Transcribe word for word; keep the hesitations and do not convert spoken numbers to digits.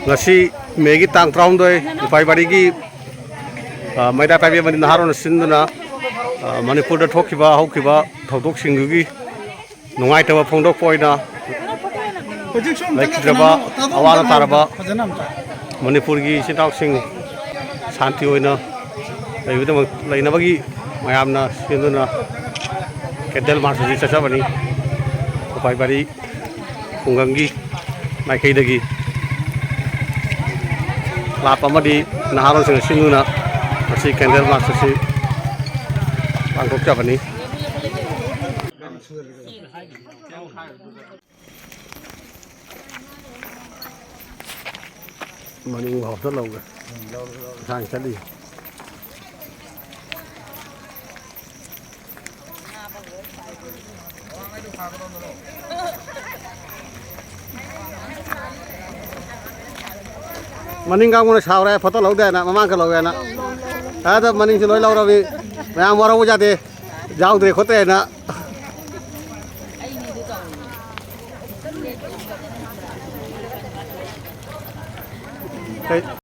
ꯉꯁꯤ ꯃꯦꯒꯤ ꯇꯥꯡ ꯇꯔꯥꯍꯨꯝꯗꯣꯏ, ꯎꯄꯥꯏ ꯋꯥꯔꯤꯒꯤ, ꯑ, ꯃꯩꯔꯥ ꯄꯥꯏꯕꯤ ꯑꯃꯗꯤ ꯅꯍꯥꯔꯣꯜꯅ ꯁꯤꯟꯗꯨꯅ, ꯑ, ꯃꯅꯤꯄꯨꯔꯗ ꯊꯣꯛꯈꯤꯕ ꯍꯧꯈꯤꯕ ꯊꯧꯗꯣꯛꯁꯤꯡꯗꯨꯒꯤ ꯅꯨꯡꯉꯥꯏꯇꯕ ꯐꯣꯡꯗꯣꯛꯄ ꯑꯣꯏꯅ ꯍꯧꯖꯤꯛꯁꯨ ꯑꯝꯇ ꯂꯩꯈꯤꯗ꯭ꯔꯕ ꯀꯩꯅꯣ ꯇꯥꯕ ꯑꯋꯥ ꯑꯅꯥ ꯑꯝꯇ ꯇꯥꯔꯕ ꯍꯥꯏꯕ꯭ꯔꯣ? ꯐꯖꯅ ꯑꯝꯇ꯫ ꯃꯅꯤꯄꯨꯔꯒꯤ ꯏꯆꯤꯟ ꯏꯅꯥꯎꯁꯤꯡ ꯁꯥꯟꯇꯤ ꯑꯣꯏꯅ ꯂꯩꯕꯗꯃꯛ, ꯂꯩꯅꯕꯒꯤ ꯃꯌꯥꯝꯅ ꯁꯤꯟꯗꯨꯅ ꯀꯦꯟꯗꯜ ꯃꯥꯔꯆ ꯑꯁꯤ ꯆꯠꯆꯕꯅꯤ꯫ ꯎꯄꯥꯏ ꯄꯥꯔꯤ ꯈꯨꯡꯒꯪꯒꯤ ꯃꯥꯏꯀꯩꯗꯒꯤ ꯀ꯭ꯂꯕ ꯑꯃꯗꯤ ꯅꯍꯥꯔꯣꯜꯁꯤꯡꯅ ꯁꯤꯟꯗꯨꯅ ꯃꯁꯤ ꯀꯦꯟꯗꯜ ꯃꯥꯔꯆ ꯑꯁꯤ ꯄꯥꯡꯊꯣꯛꯆꯕꯅꯤ꯫ ꯃꯅꯤꯡ ꯐꯥꯎꯗ ꯂꯧꯒꯦ꯫ ꯏꯟꯁꯥꯡ ꯆꯠꯂꯤ꯫ ꯃꯅꯤꯡ ꯀꯥꯡꯕꯨꯅ ꯁꯥꯎꯔꯦ, ꯐꯣꯇꯣ ꯂꯧꯗꯦ ꯍꯥꯏꯅ, ꯃꯃꯥꯡ ꯈꯔ ꯂꯧꯋꯦ ꯍꯥꯏꯅ꯫ ꯑꯗ ꯃꯅꯤꯡꯁꯨ ꯂꯣꯏ ꯂꯧꯔꯕꯅꯤ꯫ ꯃꯌꯥꯝ ꯋꯥꯔꯧꯕ ꯌꯥꯗꯦ꯫ ꯌꯥꯎꯗ꯭ꯔꯦ ꯈꯣꯠꯇ꯭ꯔꯦ ꯍꯥꯏꯅ꯫ ꯀꯩ-,